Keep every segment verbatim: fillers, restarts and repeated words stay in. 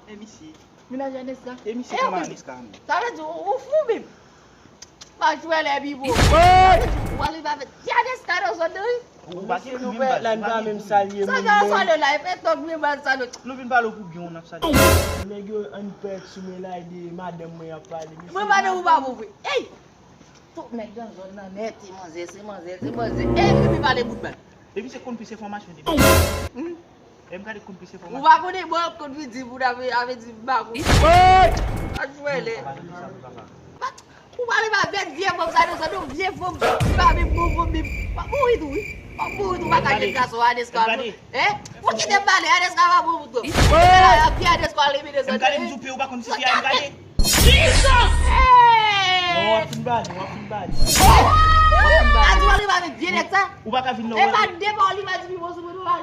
E misye. Menaj Aneska. E misye kòman Aneska menm? Sa vle di ou fou menm. Match wè lè bibo. Ou ale pa fè ti Aneska nan zòn nan wi. Ou pa gen pou vin bal. Ou pa menm salye moun. Sa gen salye la, e fè tòk vin bal salye. Nou vin pale pou byen, n ap salye. Nèg yo ann pèt sou men la e de madanm mwen y ap pale. Mwen madanm ou pa bon vre. Ey! Tout nèg nan zòn nan nèt, se manzè, se manzè, se manzè. Ey, vin pale bout bal. Epi se konn plis enfòmasyon de baz. E m gade konn plis enfòmasyon. Ou pa konnen bon konn vin di moun ave ave di m pa konn. A jwè lè. Ou pale pa vèt vye fanm sa nan zòn nou, vye fanm ki pa menm bon fanm menm. W ap mouri tou wi. W ap mouri tou, w pa ka jwenn gason Aneska. Hein? Ou kite m pale, Aneska pa bon pou tou. Vye Aneska ale vin nan zòn. M gade m di w pe ou pa konn si fia m gade. Jesus! Non, w ap fin bale, w ap fin bale. Adi w ale pa vin vye nèg sa. Ou pa ka vin non. E pa de pa w li pa di pi bon sou mwen nou pa.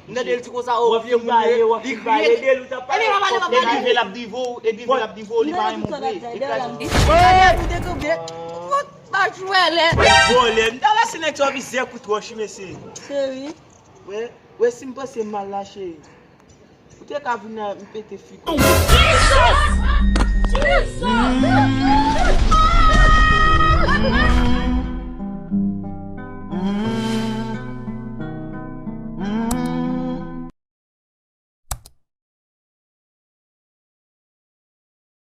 M tande l di konsa o vye moun li kriye. Epi pa pale pa pale. E drive l ap drive w, e drive l ap drive w, li pa renmen w vre. Epi la di. Ou te kanpe. Fout pa jwè lè. Vòlè, m ta pase nèg sa vizè kout wòch wi mesye. Cheri. Wè, wè si m panse m mal la cheri. Ou te ka vin la m pete figi w.